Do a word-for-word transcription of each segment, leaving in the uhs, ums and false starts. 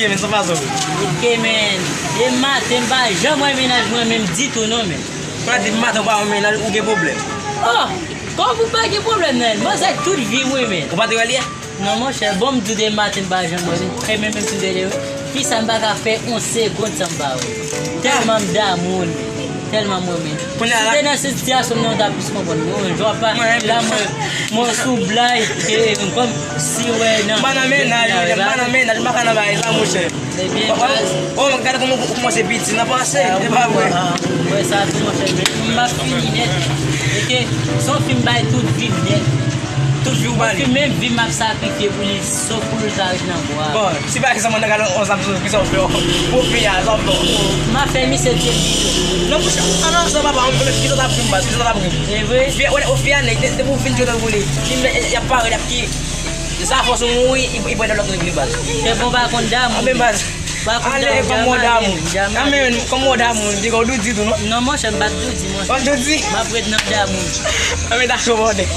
Men san fason. Ok, men. E maten, m pa janm wè mennaj mwen menm ditou, non, men. Mwen di maten, ou pa wè mennaj, ou gen pwoblèm. Oh! Kòm ou pa gen pwoblèm, nan? Manzè tout vi m, wi, men. Ou pa te wè l yè? Non, monchè, bon, m di w de maten, m pa janm wè l. E men, menm si m te wè l, kisa m pa ka fè yon segonn san m pa wè l? Tèlman m damou l, men. Tèlman m renmen l. Kounye a la. Si w te nan sitiyasyon m nan, w ta plis konprann mwen. Jwa pa la, mwen, mwen sou blag, e, kòm si, wè, nan. M pa nan mennaj, monchè, m pa nan mennaj, m pa ka nan bagay sa, monchè. Ebyen, baz. Oh, gade kòman ou kòmanse piti nan panse, e pa vre? Mwen sa tou, monchè, men m ap fini nèt. Ok, se yon fi m bay tout vi m nèt. Tout vi w ba li? Yon fi, menm vi m ap sakrifye pou li, sof pou l ta ret nan bwa. Bon, si pa egzanp, mwen nan gade yon zam sou ki sa w fè, pou fi a, sa w fè. M ap fè misye tire pito. Non, monchè, an nan sa, papa, ki sa w t ap ri m, baz, ki sa w t ap ri m? E vre? Fi a, ou wè, ou fi a nèg, depi w fin tire pou li, li, y ap pare, y ap ki, sa fòs ou mouri, li, li pran lòt nèg li, baz. Se bon, pa konn damou. Anben, baz. Pa konn damou, kòm w damou. Anben, kòm w damou, di kòm w doudi tou, non? Non, monchè, m pa t doudi, monchè. Ou doudi? M ap ret nan damou. Anben, dakò, bòdè.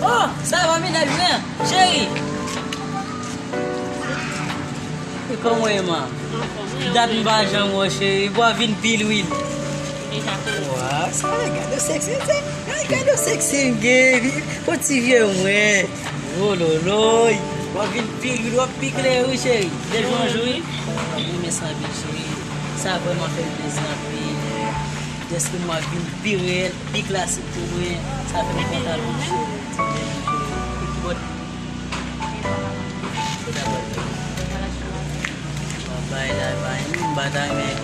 Oh, sa va, mennaj mwen, cheri? E kòman w ye, man? Dat m pa janm wè w, cheri. Bò vin pi lwil. Wa, sa, gade w seksi, se, gade w seksi, gade w seksi, gade w seksi. Yon ti vye mwen. Wololoy. W ap vin pi lwil, w ap pi klè, wi, cheri. De jou an jou, wi. Mwen renmen sa anpil, cheri. Sa vrèman fè m plezi anpil. Dèske m ap vin pi reyèl, pi klasik pou mwen. Sa fè m kontan anpil, cheri. Ti vye mwen, cheri. Bon. Bay la, bay. M pa ta renmen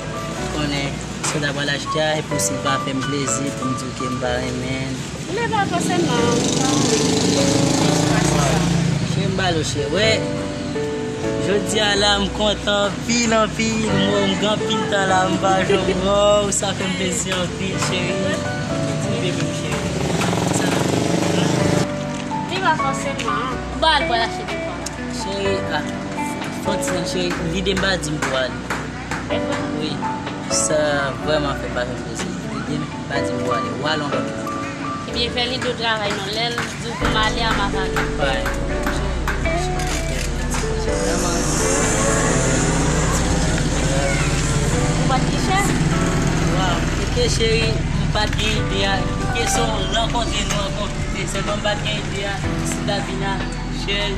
konnen si w ta pral achte a, epi w si l pa fè m plezi pou m di w ke m pa renmen l. Men pa fòseman, m pa anvi. Cheri, m ba l w cheri. Wè, jodi a la, m kontan anpil, anpil. Mwen, m gen anpil tan la, m pa janm wè w. Sa fè m plezi anpil, cheri. Di bebe m, cheri. Sa. Li pa fòseman. M ba l pral achte devan. Cheri, a, fon ti tan, cheri, lide m pa di m pou ale. E vre? Wi, sa vrèman fè m pa fè m plezi. Lide m pa di m pou ale. W al yon lòt lè. Ebyen, fè lide w travay non. Lè l di w pou m ale a, m ap ale. Bay. Cheri, cheri, cheri, vrèman. Ou pa t gen chè? Waw, ok, cheri, m pa t gen ide a. Ok, se yon rankontre nou rankontre. Se sèlman m pa t gen ide a. Si m ta vin a, cheri,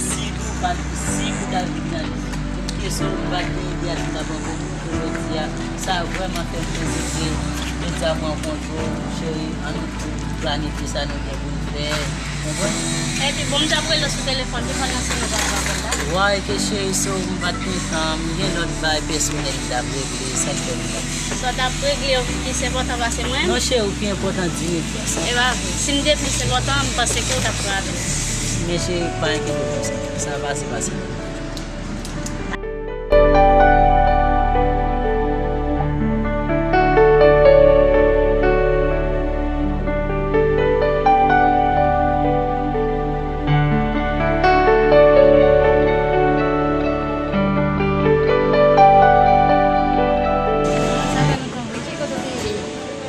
si tou pa t, si m ta vin a, ok, so m pa t gen ide a, si m ta pran konprann jodi a. Sa vrèman fè m plezi ke jodi a m rankontre w, cheri, ann planifye sa nou gen pou n fè. Konprann? Epi, bon, m t ap rele w sou telefòn tou pandan se nou t ap rankontre la. Wa, ok, cheri, so m pa t gen tan, m gen lòt bagay pèsonèl m t ap regle, sa k fè m la. Sa w t ap regle yo ki plis enpòtan pase mwen? Non, cheri, ou pi enpòtan di mil fwa sa. E pa vre. Si m te plis enpòtan, m panse ke w t ap pran avè m. Men cheri, pa enkyete w konsa. Sa pase, pase.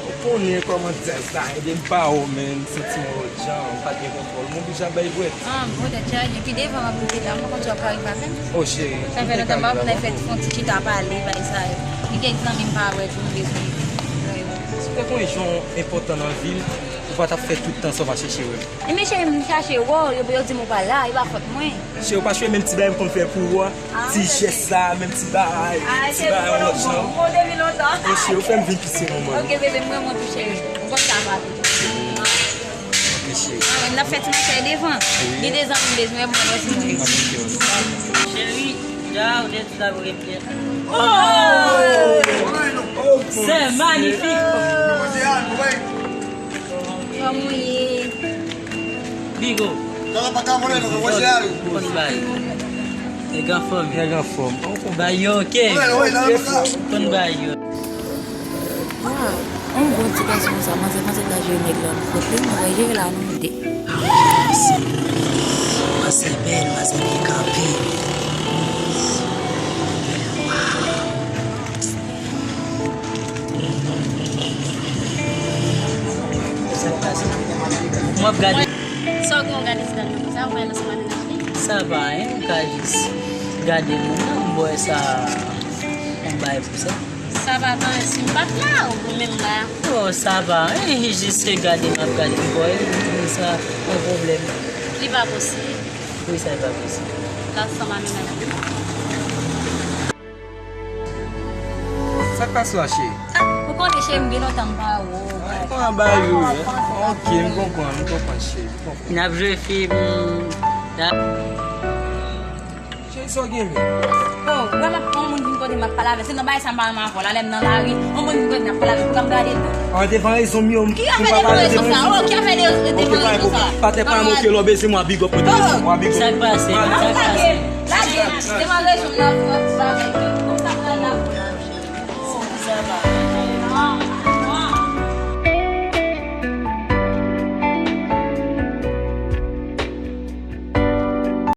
Ou konnen kòman djaz la ye, depi m pa wè w, men m santi m yon lòt jan, m pa t gen kontwòl, m oblije ap bay pwèt. Ah, m poutèt chaje, pi devan m ap rive la, m pa konn si w ap ka rive avè m. O cheri, sa fè lontan m pa vin fè fon ti chita pale, bay sa yo. Gen kèk zanmi m pa wè tou, m bezwen wè yo. Si w te konn jan w enpòtan nan vi m, ou pa t ap fè tout tan sa w pa chèche wè m. Ebyen cheri, m chache wè w, yo, yo di m ou pa la, e pa fòt mwen. Cheri, ou pa chwe menm ti bagay m konn fè pou ou a. Ah, ti jès sa, menm ti bagay, ti bagay lòt jan. Bon, depi lontan. O cheri, ou fè m vin pi serye, man. Ok, bebe, m renmen w tou, cheri. Ou konn sa, papi. Ok, cheri. Ah, n ap fè ti machay devan. Wi. Gen de zanmi m bezwen, mwen wè si mwen. Ok, ok. Cheri, ja, ou te di la pou repye. Oh! C'est magnifique! Kòman w ye? Bigo. Kòman pa ka vole non, mwen se ale. Konn bay. Nèg anfòm. Nèg anfòm. Bay yo, ok. Konn bay yo. Waw, yon bon ti gason konsa, manzè panse l ta jere nèg la pou kote, manzè jere la nou de. Manzè bèl, manzè byen kanpe. Sa k pase? M ap gade. Sa w gen w gade ti dam nan konsa, ou wè nan sou mari nan li? Sa pa anyen, m ka jis gade moun nan, m wè sa yon bay pou sa. Sa pa anyen, si m pa t la, ou menm la. Oh, sa pa anyen, jis se gade m ap gade, m wè sa yon pwoblèm. Li pa posib. Poukisa li pa posib? L ap fè m amenaj li. Sa k pase la, cheri? Ou konnen, cheri, m gen lontan m pa wè w. Kòman ba yo, hein? Ok, m konprann, m konprann, cheri, m konprann. N ap jwe fim. N ap Cheri, sa w gen menm? Oh, wè m ap pran yon moun vin kote m ap pale avè l. Se nan bagay sa m pa renmen avè w la, lè m nan lari, yon moun vin kote m ap pale avè l, pou m ap gade tou. An devan rezon m yo, m Ki afè devan rezon sa? Oh, ki afè de, devan rezon sa? Patè pa m, ok, lò bezwen mwen big up mwen. Mwen big up. Sa k pase? Sa k pase?